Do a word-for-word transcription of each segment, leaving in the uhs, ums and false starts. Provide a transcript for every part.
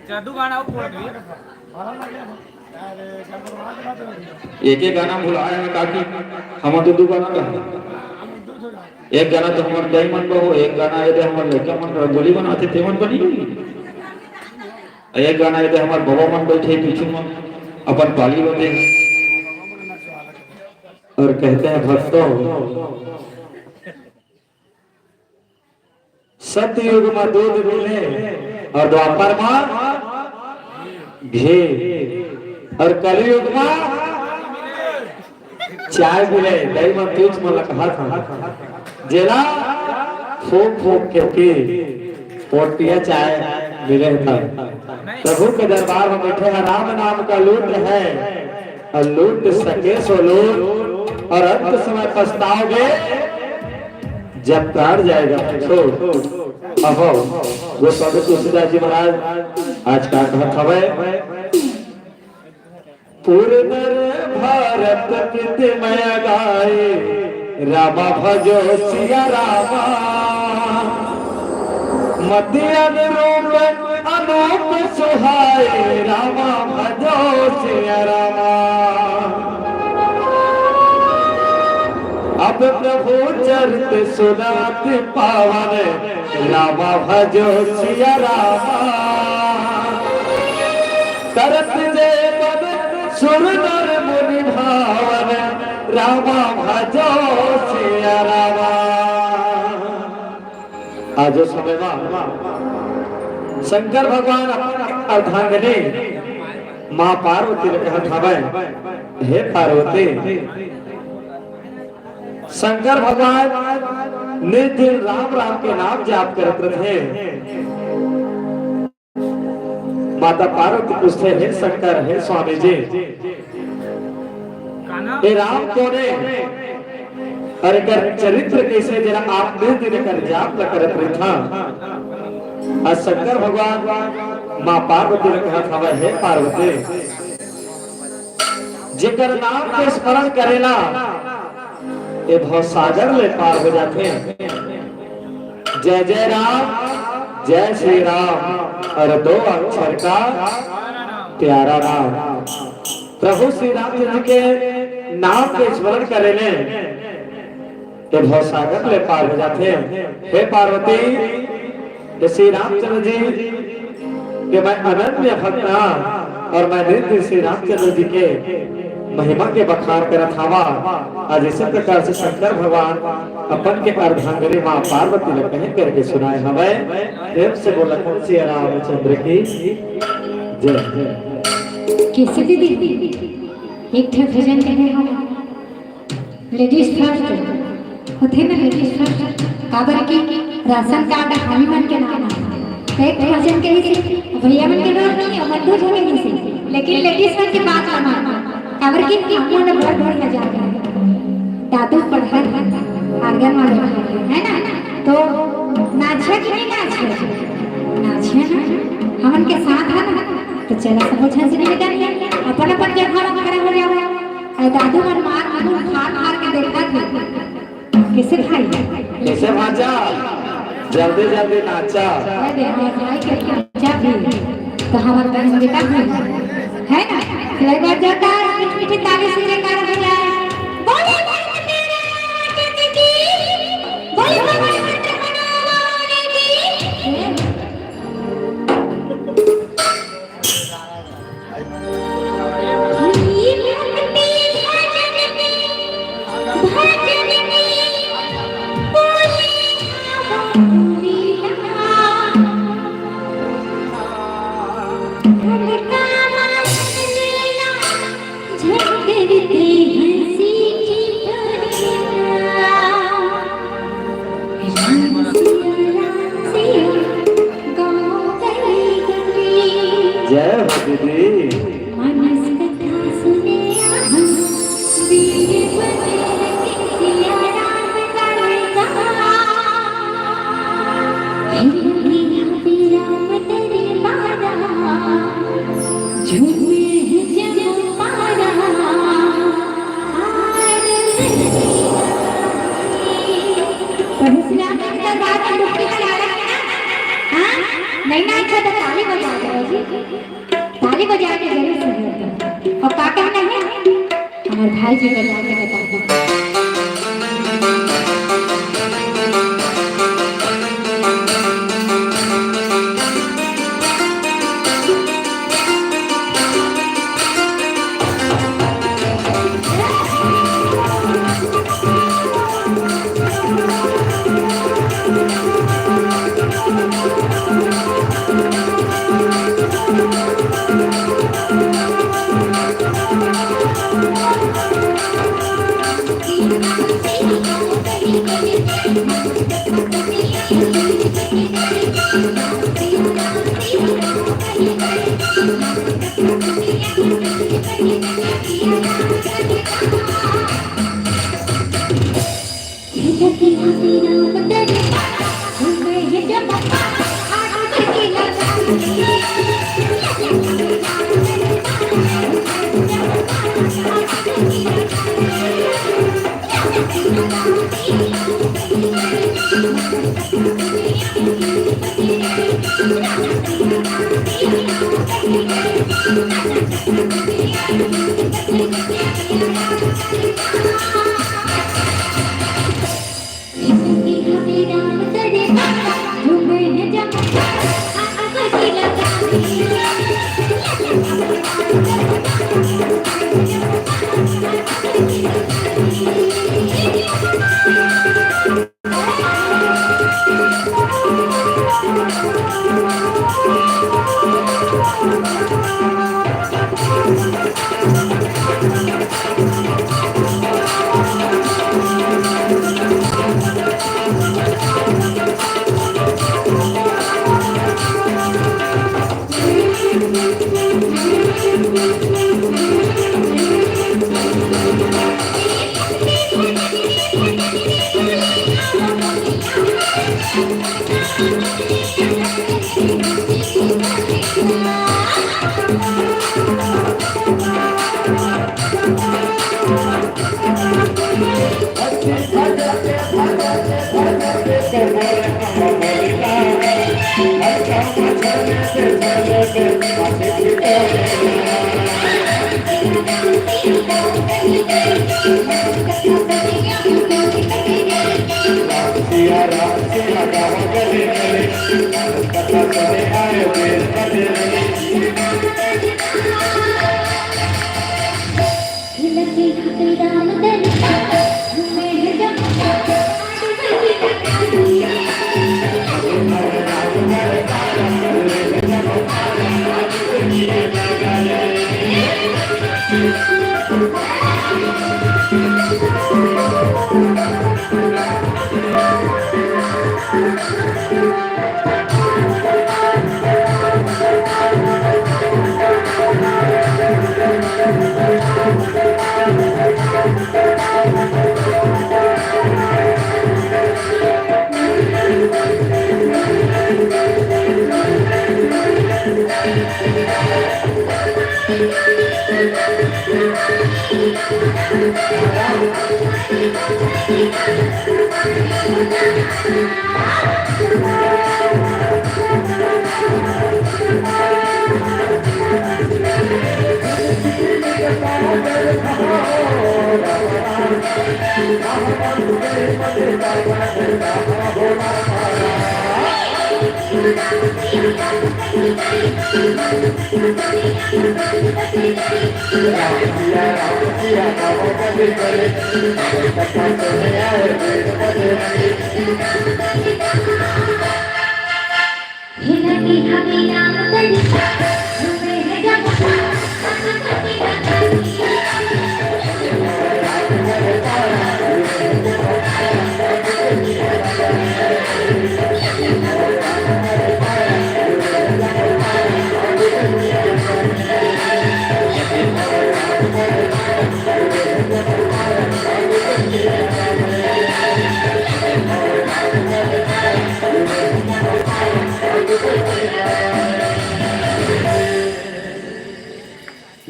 जादू गाना हो, बोल रही है। एक एक गाना भुलाए हैं काकी, हम तो दू गाना गाए। एक गाना तो हमर दाई मन बहो, एक गाना ये दे हमर लड़का मन रंगोली बनाते ते मन बनी, एक गाना ये दे हमर बाबा मन बैठे पीछू मन अपन पाली बते और कहते हैं, भक्तों, सतयुग में दूध मिले और द्वापर में घी और कलयुग में चाय मिले। दई मन पीछ मन लकहा था, जेला फूक फूक के पी, पोटिया चाय मिले था। प्रभु के दरबार में बैठे हैं, राम नाम का लूट है और लूट सके सो लूट, और अंत समय पछताओगे जब प्राण जाएगा। तो अहो, गोस्वामी तुलसीदास जी महाराज आज का कहत हवय, पूरे नर भारत प्रीति मया गाए, रामा भजो सिया रामा। मति अनुरूप अनूप सुहाए, रामा भजो सिया रामा। अब प्रभु चरित सुनात पावन, रामा भजो सिया रामा। भजो सिया रामा। आज ओ समय मा शंकर भगवान अपन अर्धांगिनी माँ पार्वती ल कहत हवय, हे पार्वती, शंकर भगवान नित दिन राम राम के नाम जाप करत रथे। माता पार्वती पूछथे, हे शंकर, हे स्वामी जी, ये राम कोन ए? अउ एकर चरित्र कइसे, जेला आप नित दिन एकर जाप ल करत रहिथा? अउ शंकर भगवान माँ पार्वती ल कहत हवय, हे पार्वती, जेकर नाम के स्मरण करेला, ये भवसागर ले पार हो जाथे। जय जय राम, जय श्री राम, अउ दो अक्षर का प्यारा नाम। प्रभु श्री रामचंद्र के नाम के स्मरण करे ले, ये भवसागर ले पार हो जाथे। हे पार्वती, ये श्री रामचंद्र जी के मैं अनन्य भक्त हंव अउ मैं नित दिन श्री रामचंद्र जी के महिमा के बखान करत हंव। आज इसे प्रकार से शंकर भगवान अपन के अर्धांगिनी माँ पार्वती ल कहे करके सुनाए हवय। प्रेम से बोला, कौन सिया रामचंद्र की जय। कैसे दीदी, एक ठे भजन कहे हम लेडीज फर्स्ट होथे ना, लेडीज फर्स्ट, काबर कि राशन कार्ड हमी मन के नाम हे। तो एक भजन के ही से भैया मन के नाम नहीं हे, मन दो झने नहीं से, लेकिन लेडीज मन के बात ला मान, काबर कि हम मन बड़ बड़ हजार हे। दादू पढ़त हे, आंगन वाले हे ना, तो नाचे कि नहीं नाचे? नाचे ना, हमन के साथ हे ना, तो चला सब झन से निवेदन हे, अपन अपन जगह मा खड़ा हो जाओ। अरे दादू मन मार मुंह फाड़ फाड़ के देखत हे। कैसे भाई? कैसे भांचा? जल्दी जल्दी नाचा। अरे हाँ भाई, के नाचा भी। तो हमार बहन बेटा भी है ना? तो एक बार जोरदार मीठी मीठी ताली से जयकारा हो जाए। बोले बोले तेरे की, बोले बोले की। जय हो दीदी। नहीं ना, अच्छा तो ताली बजा दो जी। ताली बजा के जरूर सुनिए। और का कहना है? हमारे भाई जी बजा के बता दो।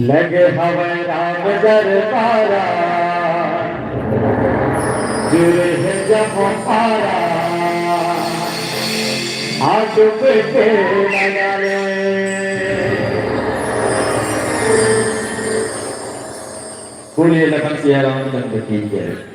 लगे हवय राम दरबारा, जुड़े हे जम्मो पारा, आ डूबे के नजारे। बोलिए लखन सिया रामचंद्र की जय।